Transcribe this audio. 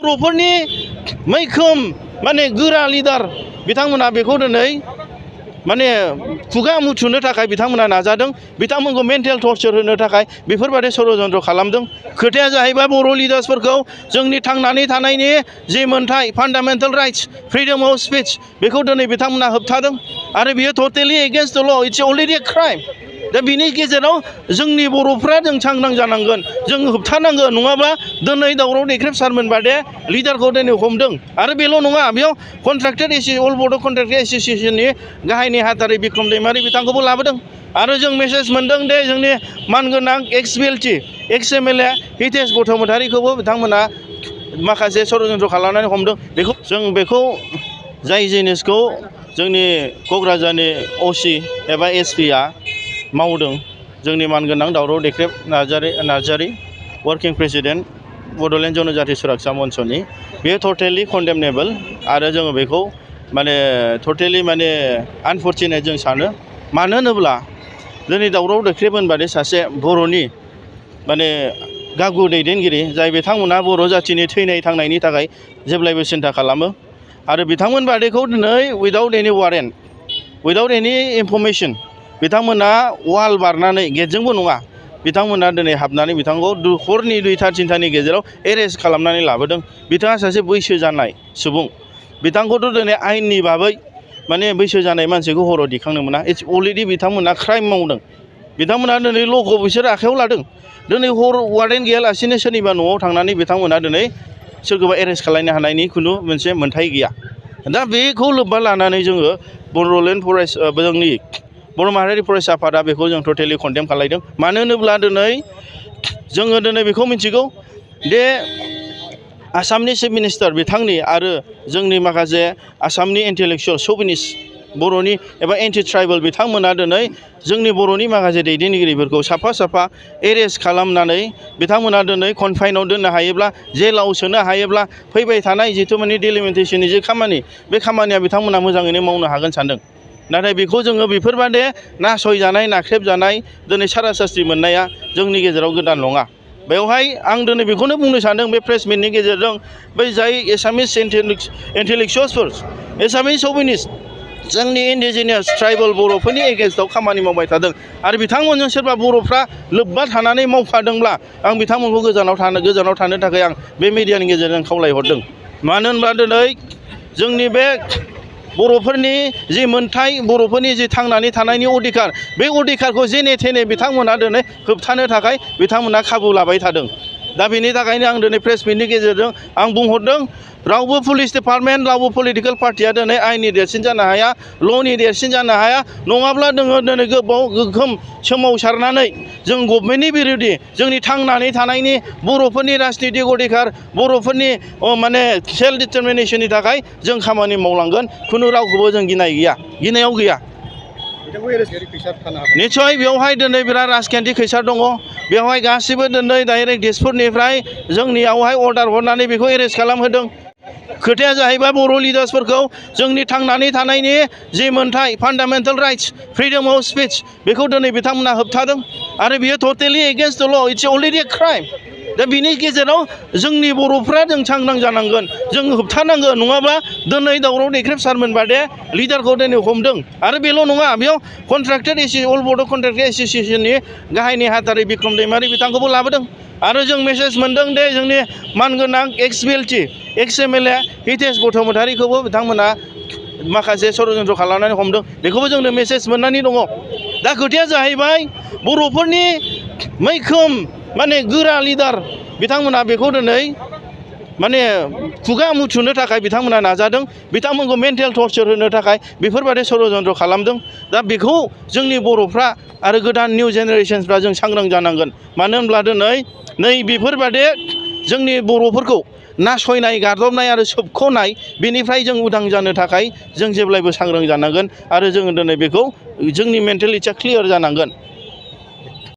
बर'फोरनि मैखोम माने गोरा लिडार बिथांमोना बेखौ दिनै माने खुगा मुथुनो थाखाय बिथांमोना नाजादों बिथांमोनखौ मेन्टेल टर्चार होनो थाखाय बेफोरबायदि षड़यन्त्र खालामदों खोथाया जाहैबाय बर' लिडार्सफोरखौ जोंनि थांनानै थानायनि जि मोनथाय फान्डामेन्टेल राइट्स फ्रिडम अफ स्पिच बेखौ दिनै बिथांमोना होबथादों आरो बियो totally against the law it's already a crime दा बिनि गेजेराव जोंनि बर'फ्रा जों सांग्रां जानांगोन जों होबथानांगोन नङाब्ला दिनै दावराव देख्रेबसारमोन बादे लिडारखौ दिनै हमदों आरो बेल' नङा बेयाव कन्ट्राक्टेड अल बड' कन्ट्राक्टेड एस'सिएशननि गाहाय नेहाथारि बिक्रम दैमारि बिथांखौबो लाबोदों आरो जों मेसेज मोन्दों दे जोंनि मानगोनां एक्स बिएलटि एक्स एमएलए हितेश बसुमतारीखौबो बिथांमोना माखासे षड़यन्त्र खालामनानै हमदों बेखौ जाय जिनिसखौ जोंनि क'क्राझारनि असि एबा एसपिआ मावदों जोंनि मानगोनां दावराव देख्रेब नार्जारी वर्किं प्रेसिडेन्ट बड'लेण्ड जनजाति सुरक्षा मन्चनि बेयो टटेलि कन्डेमनेबल आरो जोङो बेखौ माने टटेलि माने आनफर्चुनेट जों सानो मानो होनोब्ला दिनै दावराव देख्रेब होनबादि सासे बर'नि माने गागु दैदेनगिरि जाय बिथांमोना बर' जाथिनि थैनाय थांनायनि थाखाय जेब्लायबो सिन्था खालामो आरो बिथांमोन बादिखौ दिनै उइदाउट एनि वारेन्ट उइदाउट एनि इनफरमेसन बिथांमोना वाल बारनानै गेटजोंबो नङा बिथांमोना दिनै हाबनानै बिथांखौ हरनि 2:30 गेजेराव एरेस्ट खालामनानै लाबोदों बिथाङा सासे बैसो जानाय सुबुं बिथांखौथ' दिनै आयेननि बाबै माने बैसो जानाय मानसिखौ हराव दिखांनो मोना इट्स अलरेडि बिथांमोना क्राइम मावदों बिथांमोना दिनै ल'खौ बिसोर आखायाव लादों दिनै हर वारेन्ट गैयालासिनो सोरनिबा न'आव थांनानै बिथांमोना दिनै सोरखौबा एरेस्ट खालामनो हानायनि खुनु मोनसे मोन्थाय गैया दा बेखौ लोब्बा लानानै जोङो बड'लेण्ड जोंनि बर' माहारियारि फरायसा आफादा बेखौ जों टटेलि कन्डेम खालामदों मानो होनोब्ला जोङो दिनै बेखौ मिथिगौ दे आसामनि चिफ मिनिस्टार बिथांनि आरो जोंनि माखासे आसामनि इन्टेलेक्सुवेल श'भिनिस्ट बर'नि एबा एन्टि ट्राइबेल बिथांमोना दिनै जोंनि बर'नि माखासे दैदेनगिरिफोरखौ साफा एरेस्ट खालामनानै बिथांमोना दिनै कनफाइनाव दोननो हायोब्ला जेलाव सोनो हायोब्ला फैबाय थानाय जिथु माने डिलिमिटेसननि जे खामानि बे खामानिया बिथांमोना मोजाङैनो मावनो हागोन सानदों नाथाय बेखौ जोङो बेफोरबादि नासयजानाय नाख्रेबजानाय दिनै सारा सास्ति मोननाया जोंनि गेजेराव गोदान नङा बेवहाय आं दिनै बेखौनो बुंनो सानदों बे प्रेस मिटनि गेजेरजों बै जाय एसामिस इन्टेलेक्सुवेल्सफोर एसामिस श'भिनिस्ट जोंनि इन्डिजिनियास ट्राइबेल बर'फोरनि एगेन्स्टआव खामानि मावबाय थादों आरो बिथांमोनजों सोरबा बर'फ्रा लोब्बा थानानै मावफादोंब्ला आं बिथांमोनखौ गोजानाव थानो थाखाय आं बे मिडियानि गेजेरजों खावलायहरदों मानो होनब्ला दिनै जोंनि बे बर'फोरनि जि मोनथाय बर'फोरनि जि थांनानै थानायनि अधिकार बे अधिकारखौ जेने थेने बिथांमोना दिनै होबथानो थाखाय बिथांमोना खाबु लाबाय थादों दा बेनि थाखायनो आं दिनै प्रेस मिटनि गेजेरजों आं बुंहरदों रावबो पुलिस डिपार्टमेन्ट रावबो पलिटिकेल पार्टिया दिनै आयेननि देरसिन जानो हाया ल'नि देरसिन जानो हाया नङाब्ला जोङो दिनै गोगोम सोमावसारनानै जों गभर्नमेन्टनि बिरोधि जोंनि थांनानै थानायनि बर'फोरनि राजनितिक अधिकार बर'फोरनि माने सेल्फ डिटारमिनेसननि थाखाय जों खामानि मावलांगोन खुनु रावखौबो जों गिनायाव गैया निस्सय बेवहाय दिनै बिराद राजखान्थि खैसार दङ बेवहाय गासिबो दिनै डाइरेक्ट दिसपुरनिफ्राय जोंनियावहाय अर्डार हरनानै बेखौ एरेस्ट खालामहोदों खोथाया जाहैबाय बर' लिडार्सफोरखौ जोंनि थांनानै थानायनि जि मोनथाय फान्डामेन्टेल राइट्स फ्रिडम अफ स्पिच बेखौ दिनै बिथांमोना होबथादों आरो बियो totally against the law it's already a crime दा बिनि गेजेराव जोंनि बर'फ्रा जों सांग्रां जानांगोन जों होबथानांगोन नङाब्ला दिनै दावराव देख्रेबसारमोन बादे लिडारखौ दिनै हमदों आरो बेल' नङा बेयाव कन्ट्राक्टेड अल बड' कन्ट्राक्टेड एस'सिएशननि गाहाय नेहाथारि बिक्रम दैमारि बिथांखौबो लाबोदों आरो जों मेसेज मोन्दों दे जोंनि मानगोनां एक्स बिएलटि एक्स एमएलए हितेश बसुमतारीखौबो बिथांमोना माखासे षड़यन्त्र खालामनानै हमदों बेखौबो जोंनो मेसेज मोननानै दङ दा खोथाया जाहैबाय बर'फोरनि मैखोम माने गोरा लिडार बिथांमोना बेखौ दिनै माने खुगा मुथुनो थाखाय बिथांमोना नाजादों बिथांमोनखौ मेन्टेल टर्चार होनो थाखाय बेफोरबायदि षड़यन्त्र खालामदों दा बेखौ जोंनि बर'फ्रा आरो गोदान निउ जेनेरेशनफ्रा जों सांग्रां जानांगोन मानो होनब्ला दिनै नै बेफोरबायदि जोंनि बर'फोरखौ नासयनाय गादबनाय आरो सोबख'नाय बेनिफ्राय जों उदां जानो थाखाय जों जेब्लायबो सांग्रां जानांगोन आरो जोङो दिनै बेखौ जोंनि मेन्टेलिटिया क्लियार जानांगोन